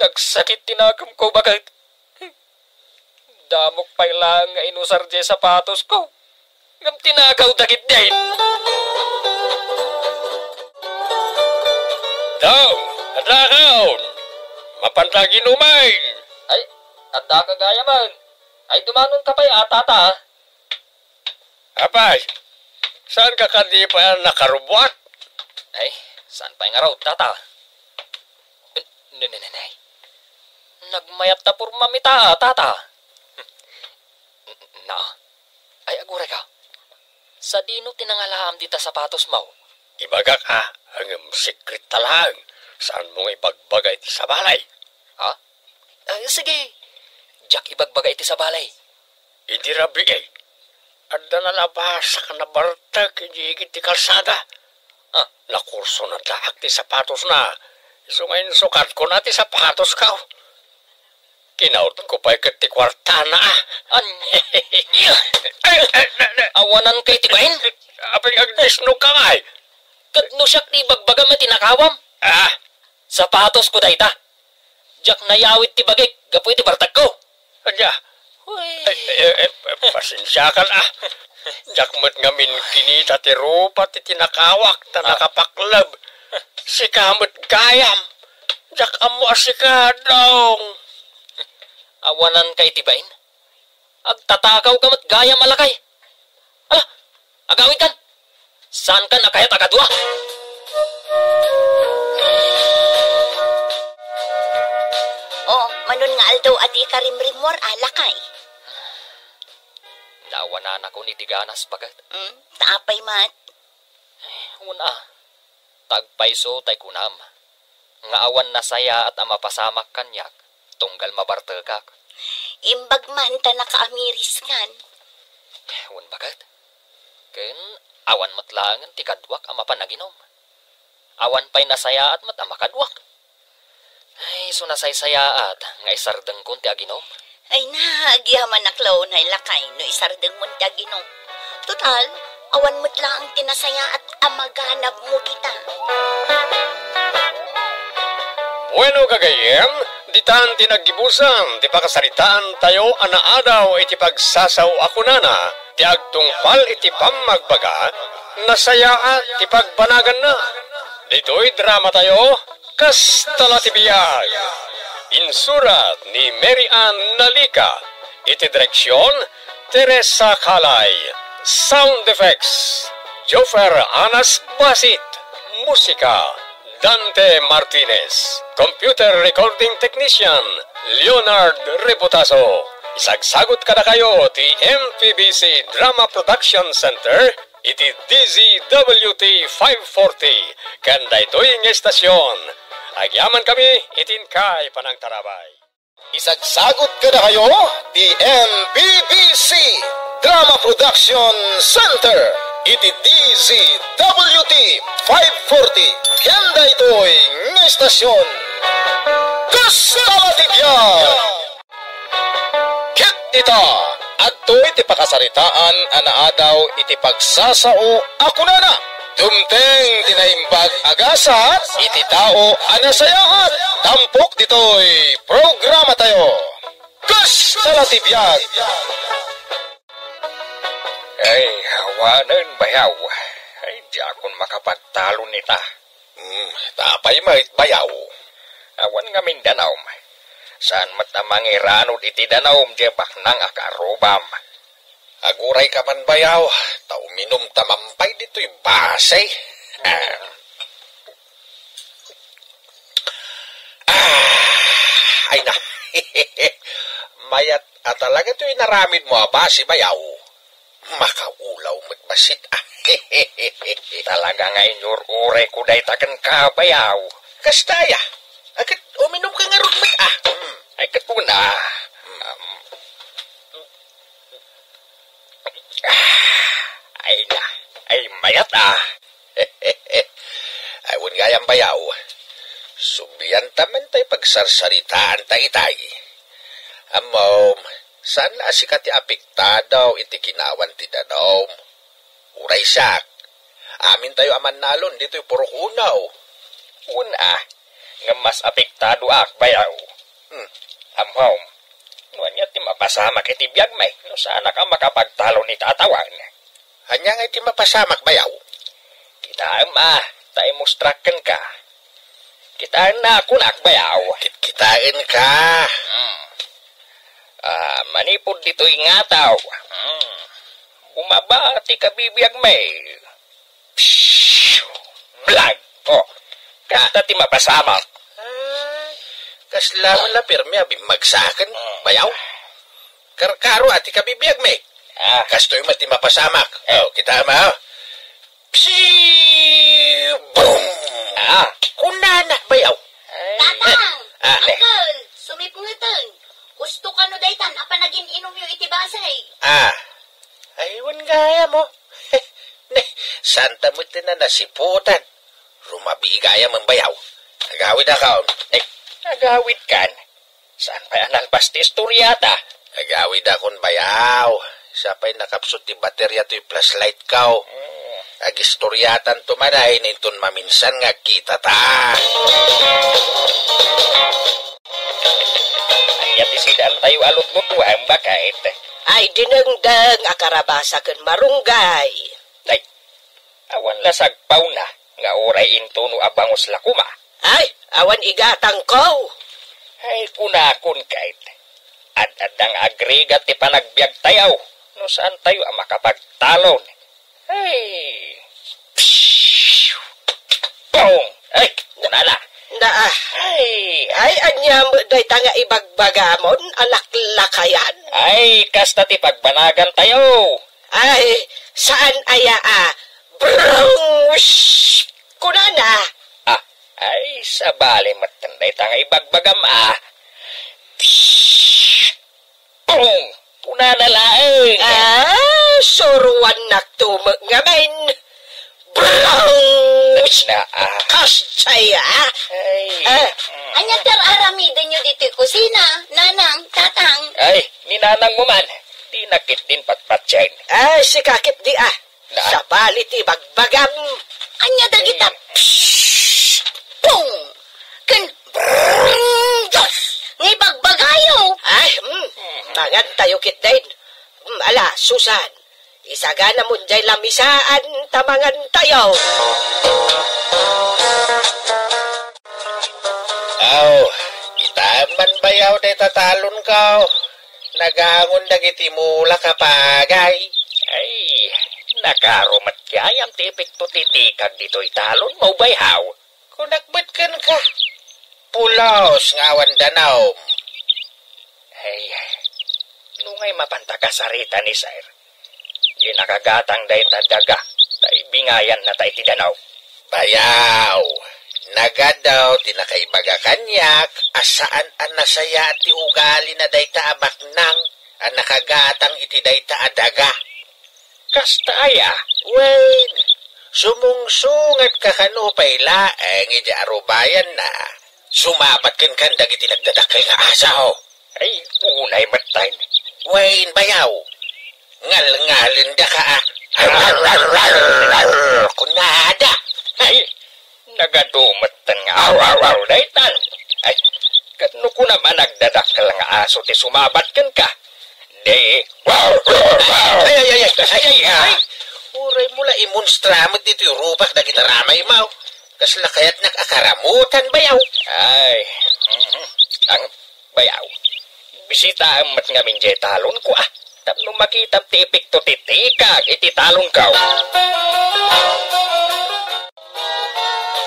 Nagsakit ti nakemko, baket. Damok pay laeng nga inusar diay sapatosko. Ngem tinakaw dagiti. Dong, addaka on. Mapanta aginumen. Ay, addaka gayamen. Ay, dumanonka pay a, tata. Apay, saanka kadi pay a nakarubuak? Ay, saan pay ngarud, tata? Ne, ne, ne, ne. Nagmayat ta pormam ita, tata. Na, ay, agurayka. Sadino ti nangalaam dita sapatosmo? Ibagak a, ngem sekret ta laeng. Saanmo nga ibagbaga iti sabali? Ha? Ah, sige. Diak ibagbaga iti sabali. Idi rabii, adda nalabasak a nabartek idiay igid ti kalsada. Ah, nakursonadak ti sapatosna. Isu nga insukatkona ti sapatosko. Kinautko pay ket ti kuartana, a. Ania? Awananka iti bain? Apay, agdisnokka ngay? Ket no siak ti ibagbagam a tinakawam? Ah? Sapatosko dayta. Diak nayawid ti bagik gapu iti bartekko. Ania? Uy. Ay, ay, ay, ay, pasensiakan, a. Diak met ngamin kinita ti rupa ti tinakawak ta Ah. nakapakleb. Sika met gayam. Diak ammo a sika, Dong. Awananka iti bain? Agtatakawka met gayam a lakay. Ala, agawidkan. Saankan a kayat a kadua? O, manon nga aldaw a dika rimrimmuar, a, lakay? Naawananakon iti ganas, baket. Hmm, ta apay met? Ay, wen a, ta agpayso tay kunam nga awan nasayaat a mapasamak kaniak tunggal mabartekak. Imbag man ta nakaamiriskan. Wen, baket. Ken awan met laengen ti kaduak a mapan aginom. Awan pay nasayaat met a makaduak. Ay, isu nasaysayaat nga isardengkon ti aginom. Ay na, agyamanak la unay lakay no isardengmon ti aginom. Total, awan met laeng ti nasayaat a maganabmo dita. Bueno, gagayyem, ditan ti naggibusan ti pakasaritaantayo a naadaw iti pagsasao a kunana ti agtungpal iti pammagbaga, nasayaat ti pagbanaganna. Ditoy dramatayo, Kasta la ti biag. Insurat ni Mary Ann Nalica. Iti direksion, Teresa Calay. Sound effects, Joffer Anas Basit. Musika, Dante Martinez. Computer recording technician, Leonard Reputaso. Isagsagut kadakayo ti M P B C Drama Production Center iti D Z W T five forty, ken daytoy nga estasion. Agyamankami iti inkay panangtarabay. Isagsagut kadakayo ti M P B C Drama Production Center iti D Z W T five forty, ken daytoy nga estasion. Kasta la ti biag! Ket ita, adtoy ti pakasaritaan a naadaw iti pagsasao a kunana, "Dumteng ti naimbag a gasat iti tao a nasayaat." Tampok ditoy programatayo. Kasta la ti biag! Ay, awanen, bayaw. Ay, diakon makapatalon ita. Hmm, ta apay met, bayaw? Awan ngamin danum. Saan met a mangiranod iti danum diay baknang a kaarrubam. Agurayka man, bayaw, ta uminumta man pay ditoy base. Ah. Ah, ay na. Mayat a talaga toy inaramidmo a base, bayaw. Makaulaw met bassit, a. Talaga nga inyur-urayko dayta kenka, bayaw. Kasta aya? Ay, ket uminumka ngarud met, a. Hmm. Ay, ket una. Hmm. Ah, ay na. Ay, mayat, a. Ay, wen gayam, bayaw. Sublianta man tay pagsarsaritaanta itay. Ammom, saan la a sika ti apektado iti kinawan ti danum. Uray siak, amintayo a mannalon ditoy purok unaw. Wen a, ngem mas apektadoak, bayaw. Hmm. Ammom, Ania ti mapasamak iti biagmi no saanak a makapagtalon iti atawan? Ania nga iti mapasamak, bayaw? Kitaem a, ta imustrak kenka. Kitaenna, kunak, bayaw. Kit-, kitaenka. Hmm. Ah, manipud ditoy ngataw. Hmm. Bumaba ti kabibiagmi. Pshh! Blag! Oh, kasta ti mapasamak. Ay, kasla man la pirmi a bimmagsaken, bayaw. Karkaro a ti kabibiagmi. Ah. Kastoy met ti mapasamak. Eh. Oh, kitaem a. Pshh! Boom! Ah. Kunana, bayaw. Ay. Tatang! Ah. Uncle! Sumipngeten! Gusto kano daytan a panagin-inumyo iti basi? Ah. Ay, wen gayam. Ne, santa met ti nanasiputan. Rumabii gayam, bayaw. Agawidakon. Eh, agawidkan. Saan pay a nalpas ti istoriata? Agawidakon, bayaw. Sa pay nakapsut ti bateria toy flashlight ko. Hmm. Agistoriatanto manen inton maminsan nga agkitata. Ania ti sidaantayo a lutlutuem, baket? Ay, dinengdeng a karabasa ken marunggay. Ay, awan la sagpawna nga uray intono a bangus la koma. Ay, awan igatangko. Ay, kunakon ket, ad-adda nga agrigat ti panagbiagtayo no saantayo a makapagtalon. Ay. Pong! Ay, kunana. Na, ah. Ay. Ay, ania met dayta nga ibagbagamon a laklakayan? Ay, kasta ti pagbanagantayo. Ay, saan aya a brungs? Kunana. Ah, ay, sabali met dayta nga ibagbagam, ah. Pong! Kunana laeng. Ah, suruannakto met ngamin. Brungs! Na, ah. Kastay, ah. Ay. Ah. Mm. Ania ti ar-aramidenyo ditoy kusina, nanang, tatang? Ay, ni nanangmo man. Di na ketdin patpatien. Ay, sika ketdi, ah. Na? Sabali ti bagbagam. Ania dagita? Hmm. Psst! Pong! Ken brrrr! Diyos! Nga ibagbagayo! Ay, hmm. Mangantayo ketdin. Hmm, ala, Susan. Isaganamon jay lamisaan ta mangantayo. Aw, kitaem man bayaw dayta talonko. Nagangon dagiti mulak a pagay. Ay, nakaro met gayam ti epekto ti tikag ditoy talonmo, bayaw. Kunak met kenka, pulos nga awan danum. Ay, nungay mapanta kasarita ni Sir. Di nakagatang dayta daga, ta ibingayannata iti danum. Bayaw, nagadaw ti nakaibaga kaniak a saan a nasayaat ti ugalina dayta a baknang a nakagatang iti dayta a daga. Kasta aya? Wen, sumungsungatka kano pay laeng idiay arubayanna. Sumabat kenkan dagiti nagdadakkel nga aso. Ay, unay metten. Wen, bayaw. Ngalngalendaka, a. Kunada. Ay, nagadu metten nga aw, aw, aw, daytan. Ay, ket no kunam a nagdadakkel nga aso ti sumabat kenka, di, ay, ay, ay, ay, ay, ay, ay. Uray mo la imunstra met ditoy rupak dagiti ramaymo. Kasla kayatnak a karamutan, bayaw. Ay, mhm. Ang Bayaw, bisitaem met ngamin jay talonko, a, tapno makitam ti epekto ti tikag iti talonko.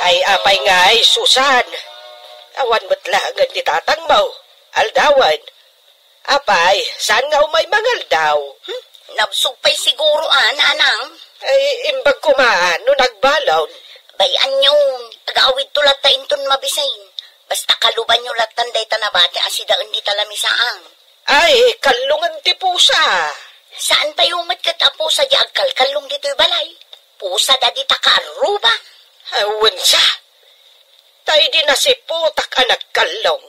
Ay, apay ngay, Susan? Awan met laengen ni tatangmo. Aldawen. Apay, saan nga umay mangaldaw? Hmm? Nabsog pay siguro, a, nanang. Ay, imbag koma, no nagbalon. Bay-anyo, agawidto latta inton mabisin. Basta kalubanyo lattan dayta nabati a sidaen dita lamisaan. Ay, kallongen ti pusa. Saantayo met ket a pusa di agkalkallong ditoy balay. Pusa da dita kaarruba. Awan sa. Ta idi nasiputak a nagkallong,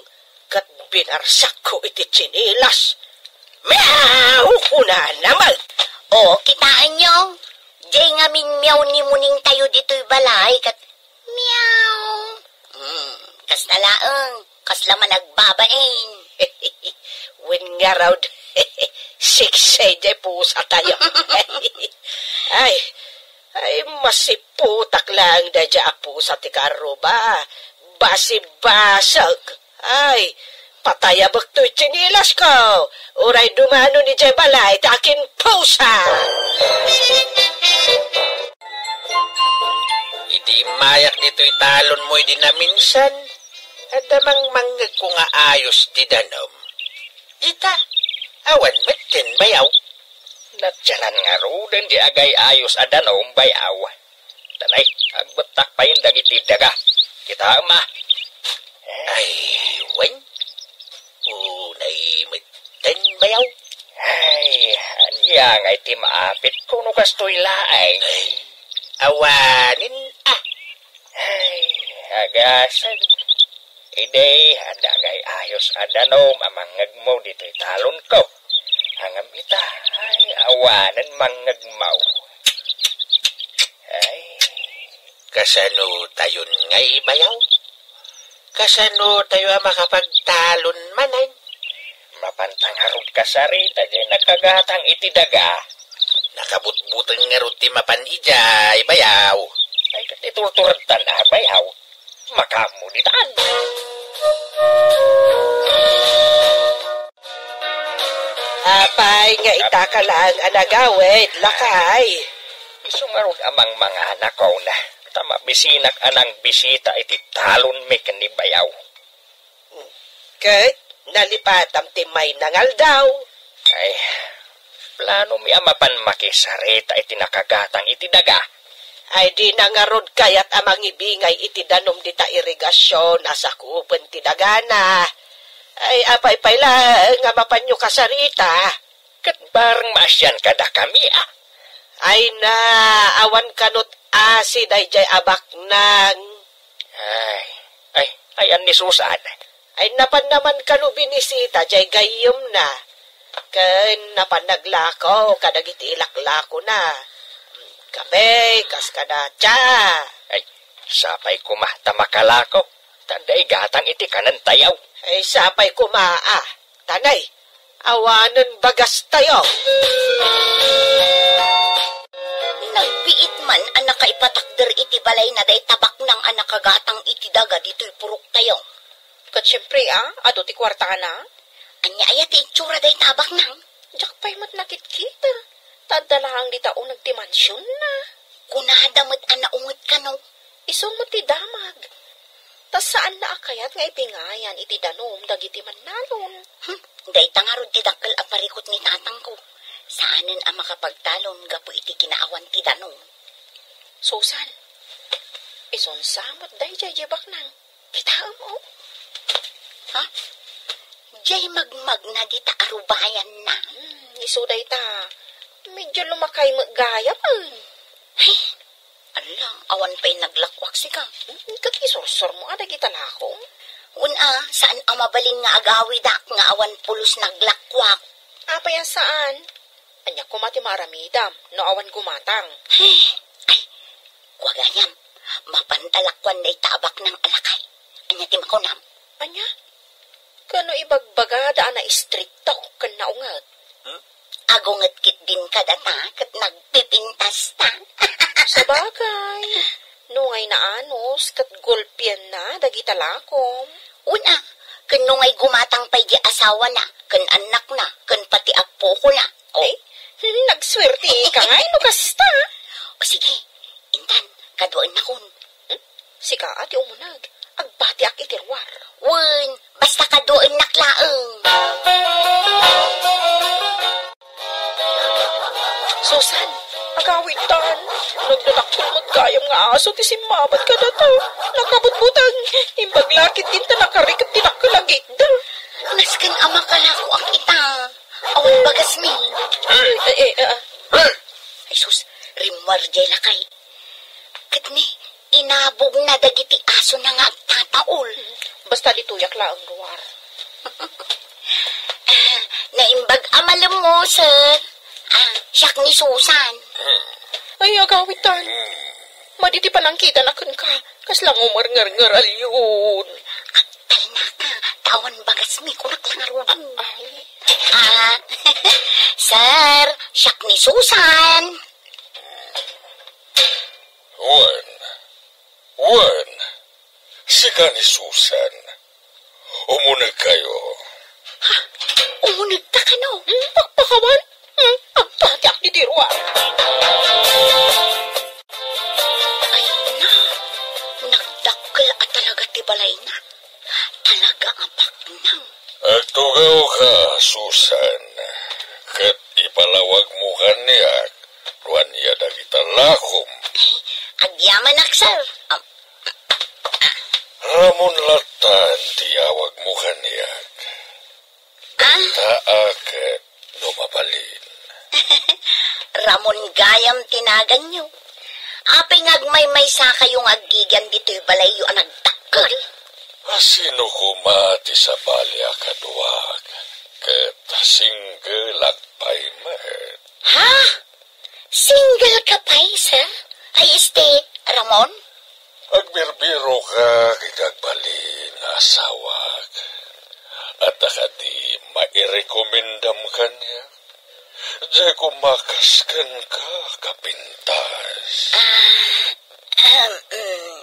ket binarsakko iti tsinilas. Meow! Kunana met. O, kitaenyo? Jay ngamin meow ni muningtayo ditoy balay, ket meow. Hmm, kasta laeng, kasla managbabain. Wen ngarud, siksay diay pusatayo. Ay, ay, masiputak laeng daydiay a pusa ti karruba. Basibasag. Ay, patayabek toy tsinilasko. Uray dumano idiay balay ti akin pusa. Idi immayak ditoy talonmo idi naminsan, adda mangmangngegko nga ayos ti danum. Ita, awan metten, bayaw. Natianan ngaruden di agay-ayos a danum, bayaw. Tanay, agbuttak payen dagiti daga. Kitaem a. Ay, wen. Unay metten, bayaw. Ay, ania ngay ti maapit kuno kastoy laeng? Ay. Awanen, a. Ay, agasag. Idi, adda agay-ayos a danum a mangngegmo ditoy talonko. Ngem ita, ay, awanen mangngegmo. Ay, kasano tayon ngay, bayaw? Kasano tayo a makapagtalon manen? Mapanta ngarud kasarita diay nakagatang iti daga. Nakabutbuteng ngarud ti mapan idiay, bayaw. Ay, ket iturturedtan a, bayaw. Makaammo ditan. Apay nga itaka laeng a nagawid, lakay? Isu ngarud a mangmanganakon, ta mabisinak a nangbisita iti talonmi ken ni bayaw. Ket nalipatam ti mayna nga aldaw. Ay, planomi a mapan makisarita iti nakagatang iti daga. Ay, dina ngarud kayat a mangibingay iti danum dita irigasion a sakupen ti dagana. Ay, apay pay laeng a mapanyo kasarita? Ket bareng maasian kadakami, a. Ay na, awan kanot asi daydiay a baknang. Ay, ay, ayan ni Susan. Ay, napan naman kano binisita diay gayyemna. Ken napan naglako kadagiti ilaklakona. Kape, kas kada tsa. Ay, sapay koma ta makalako. Ta adda igatang iti kanentayo. Ay, sapay koma, a. Tanay, awanen bagastayo. Nagbiit man a nakaipatakder iti balayna dayta baknang a nakagatang iti daga ditoy puroktayo. Ket siempre, a, adu ti kuartana. Ania aya ti itsura dayta a baknang? Diak pay met nakitkita. Ta adda laeng dita uneg ti mansionna. Kunada met a naunget kano. Isu met ti damag. Ta saanna a kayat nga ibingayan iti danum dagiti mannalon. Hmm, dayta ngarud ti dakkel a parikut ni tatangko. Saanen a makapagtalon gapu iti kinaawan ti danum. Susan, isunsa met daydiay diay baknang. Kitaem, o. Ha? Diay magmagna dita a rubayanna. Hmm, isu dayta. Medyo lumakay met gayam, eh. Ay, ala, awan pay naglakwak sika. Hmm, ket isursurmo a dagita lakom. Wen a, saan a mabalin nga agawidak nga awan pulos naglakwak. Apay a saan? Ania koma ti maaramidam no awan gumatang? Ay, ay, kua gayam, mapanta lakuan dayta a baknang a lakay. Ania ti makunam? Ania? Kano ibagbagada a naistrikto ken naunget? Hmm? Agunget ketdin kadata ket nagpipintasta. Sabagay, nungay naanus ket gulpienna dagita lakom. Wen a, ken nungay gumatang pay di asawana, ken annakna, ken pati appokona. O. Ay, nagsuerteka ngay no kasta. O sige, intan, kaduaennakon. Hmm? Sika a ti umuneg. Agbatiak iti ruar. Wen, basta kaduaennak laeng. Susan, agawitan. Nagdadakkel met gayam nga aso ti simmabad kadata. Nakabutbuteng. Imbag la ketdin ta nakariket ti dakkel a gitda. Nasken a makalakoak ita. Awan bagasmi. Eh, eh, eh, ah. Ay sus, rimmuar diay lakay. Ket ni, inabogna dagiti asona nga agtataol. Basta ditoyak laeng ruar. Ah, naimbag a malem, sir. Ah, siak ni Susan. Ay, agawitan. Madi ti panangkitana kenka. Kasla ngumarngarngar a leon. Agtalnaka, ta Awan bagasmi, kunak la ngaruden. Ah, sir, siak ni Susan. Wen, wen, sika ni Susan. Umunegkayo. Ha? Umunegta kano? Hmm, pakpakawan? Hmm, agpatiak di dirwa. Ay na, nagdakkel a talaga ti balayna. Talaga nga baknang. Agtugawka, Susan, ket ipalawagmo kaniak no ania dagita lakom. Agyamanak, sir. Am, Ramon lattan ti yawagmo kaniak. Ah? Dagitaak no mabalin. Ramon gayam ti naganyo. Apay nga agmaymaysakayo nga aggigian ditoy balayyo a nagdakkel? A sino koma ti sabali a kaduak, ket single ak pay met. Ha? Single ka pay, sir? Ay, este, Ramon? Agbirbiro ka iti agbalin a asawak. Adda kadi mairekomendam kaniak? Diay koma kas kenka, kapintas. Ah, ahem, mm.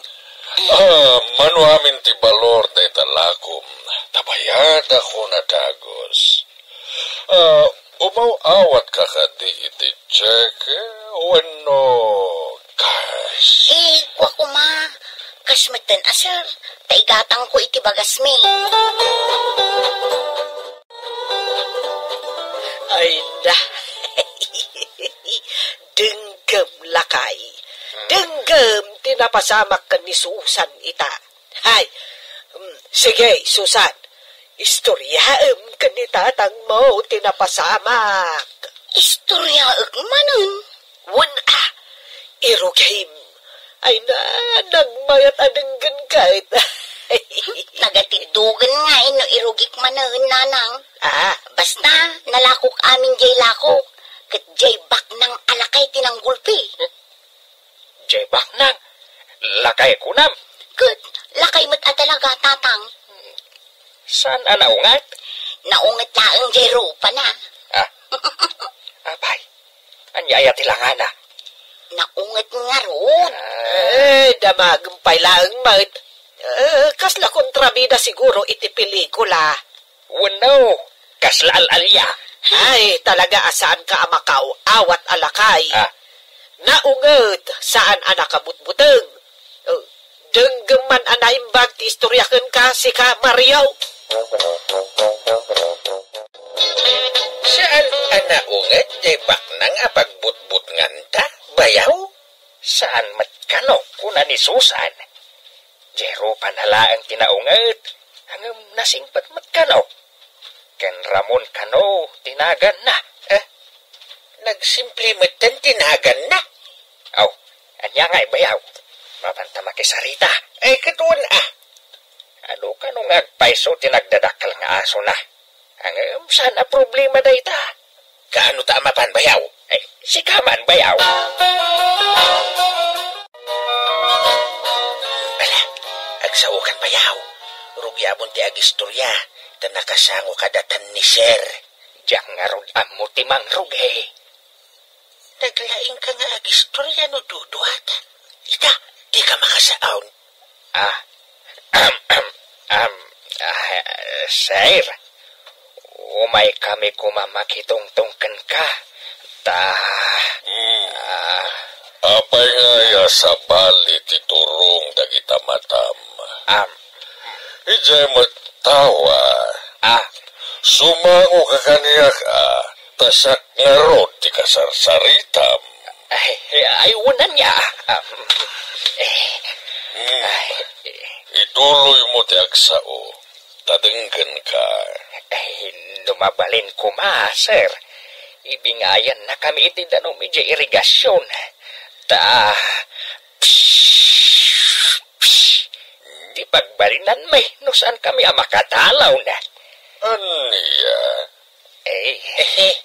Ah, mano amin ti balor dayta lakom, ta bayadak a dagus. Ah, umaw-awatka kadi iti cheque wenno cash? Eh, kua koma, cash metten a, sir. Ta igatangko iti bagasmi. Ay na. Denggem, lakay. Denggem ti napasamak ken ni Susan ita. Hay. Mm, sige, Susan. Istoryaem ken ni tatangmo ti napasamak. Istoryaek manen? Wen a, irugim. Ay na, nagmayat a denggen ket. Nagatiddogen nga no irugik manen, nanang. Ah. Basta, nalakok amin jay lako, ket jay baknang a lakay ti nanggulpi. Jay baknang, lakay kunam? Ket, lakay met a talaga, tatang. Saan a naunget? Naunget laeng jay rupana. Ah. Apay, ania aya ti langana? Naunget ngarud. Ah. Eh, damagem pay laeng met. Eh, kasla kontrabida siguro iti pelikula. Wenno, kasla al-alia. Ay, talaga a saanka a makaaw-awat a lakay. Ah. Naunget, saan a nakabutbuteng. Eh, denggem man a naimbag ti istorya kenka, sika, Mario. Saan a naunget jay baknang a pagbutbutnganta, bayaw? Saan met kano, kuna ni Susan. Jay rupana laeng ti naunget, ngem nasingpet met kano. Ken Ramon kano ti naganna. Eh, nagsimple metten ti naganna. Aw, ania ngay, bayaw? Mapanta makisarita. Ay, ket wen a. Adu kano nga agpayso ti nagdadakkel nga asona. Ngem saan a problema dayta. Kaano ta a mapan, bayaw? Ay, sika man, bayaw. Ala, agsaokan, bayaw. Rugiamon ti agistorya, ta nakasango kadatan ni Sir. Diak ngarud ammo ti mangrugi. Naglaingka nga agistorya no duduat. Ita, dika makasaan. Ah, am, am, am, ah, sir, umay kami koma makitungtong kenka. Ta, Hmm. ah, Apay nga aya sabali ti turong dagita matam? Am. Idiay met tawa. Ah. Sumango ka kaniak, a, ta siak ngarud ti kasarsaritam. Ay, ay, unan niya. Ah, eh. Hmm. Ay. Ituloymo ti agsao, ta denggenka. Ay, no mabalin koma, sir. Ibingayannakami iti danum idiay irigasyon. Ta, psh, psh, ti pagbalinanmi no saan kami a makadalaw na. Ania? Eh. Eh,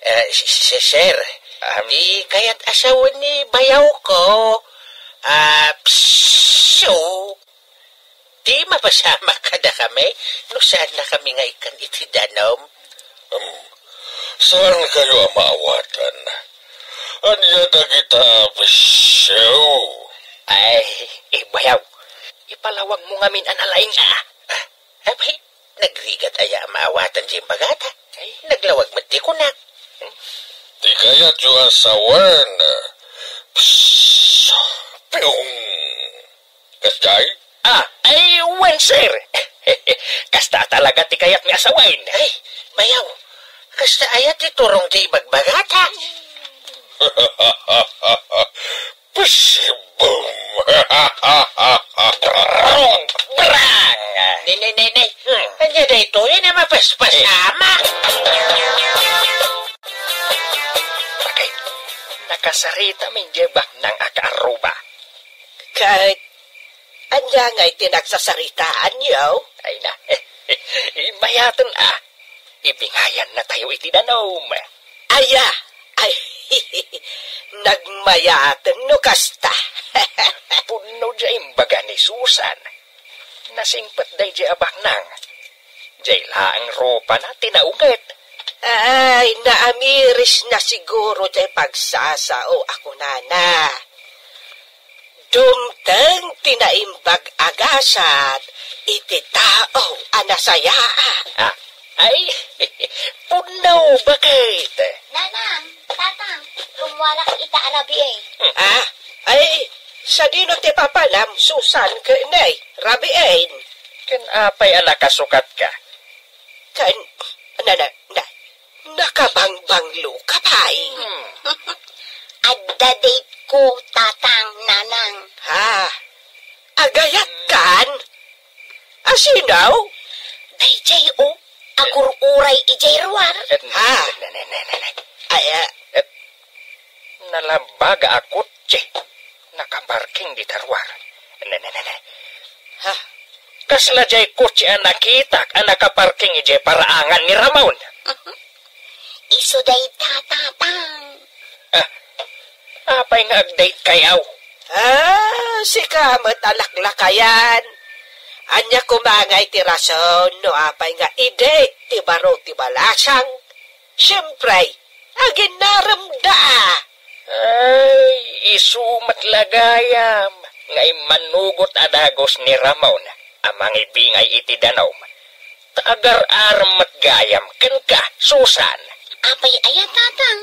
eh, si, si, sir, Am. Ti kayat asawen ni bayaw ko, ah, psyo. Di mapasamak kadakami no saannakami nga ikkan iti danum. Hmm, saankayo a maawatan. Ania dagita a bisio? Ay, ibayaw. Ipalawagmo ngamin a nalaing a. Ah, apay, nagrigat aya a maawatan diay imbagata? Ay, naglawag met ti kunak. Ti kayatyo a sawen. Psst! Piong! Kasdiay? Ah, ay, wen, sir. Kasta talaga ti kayatmi a sawen. Ay, bayaw. Kasta aya ti turong ti ibagbagata. Pasibum! Brong! Brang! Ne, ne, ne, ne. Hmm. Ania daytoy a mapaspasamak? Bakit? Nakasarita min diay baknang a kaarruba. Ket ania ngay ti nagsasaritaanyo? Ay na, imayaten a. Ibingayan natayo iti danum. Aya, ay, nagmayaten no kasta. Pudno diay imbaga ni Susan. Nasingpet daydiay a baknang. Diay laeng rupana ti naunget. Ay, naamiris na siguro diay pagsasao a kunana. Dumteng ti naimbag a gasat iti tao a nasayaat. Ah, ay, pudno, bakit? Nanang, tatang, rummuarak ita a rabii. Ah, ay, sadino ti papanam, Susan, ken ni rabiin? Ken apay a nakasukatka? Ken, na, na, na, nakabangbanglo ka pay. Hmm. Adda date ko, tatang, nanang. Ha? Agayat kan? Asino? Daydiay, o, agur-uray idiay ruar. Et, Ha? ne, ne, ne, ne, ne. Ay, ah, Et, nalabag a kotse. Nakaparking dita ruar. Ne, ne, ne, ne. Ha? Kasla diay kotse a nakitak a nakaparking idiay paraangan ni Ramon. Isu dayta, tatang. Ah, apay nga agdate kayaw? Ah, sika met a laklakayan. Ania koma ngay ti rason no apay nga idate ti baro ti balasang? Siempre, aginnaremda. Ay, isu met la gayam nga immanugot a dagus ni Ramon a mangibingay iti danum. Ta agar-arem met gayam kenka, Susan. Apay aya, tatang?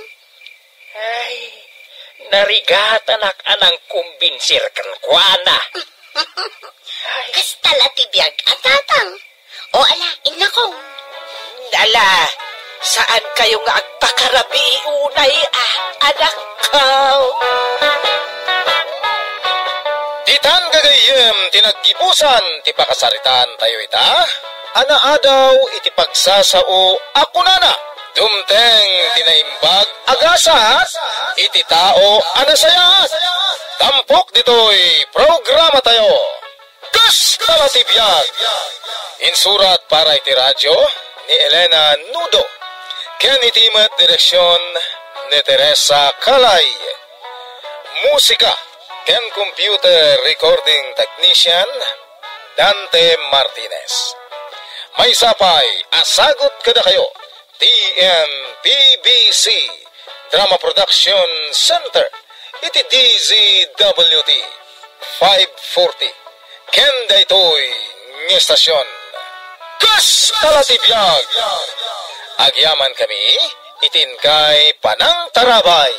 Ay, narigatanak a nangkumbinsir kenkuana. Ay. Kasta la ti biag a, tatang. O ala, innakong. Ala, saan kayo nga agpakarabii unay, ah, anakko? Ditan gagayyem ti naggibusan ti pakasaritaan tayo ita, a naadaw iti pagsasao a kunana, dumteng ti naimbag a gasat iti tao a nasayaat. Tampok ditoy programa tayo. Kasta la ti biag. Insurat para iti radio ni Elena Nudo, ken iti met direksion ni Teresa Calay. Musika ken computer recording technician, Dante Martinez. Maysa pay a sagut kadakayo ti N P B C Drama Production Center iti D Z W T five forty ken daytoy nga estasion. Kasta la ti biag! Agyamankami iti inkay panangtarabay.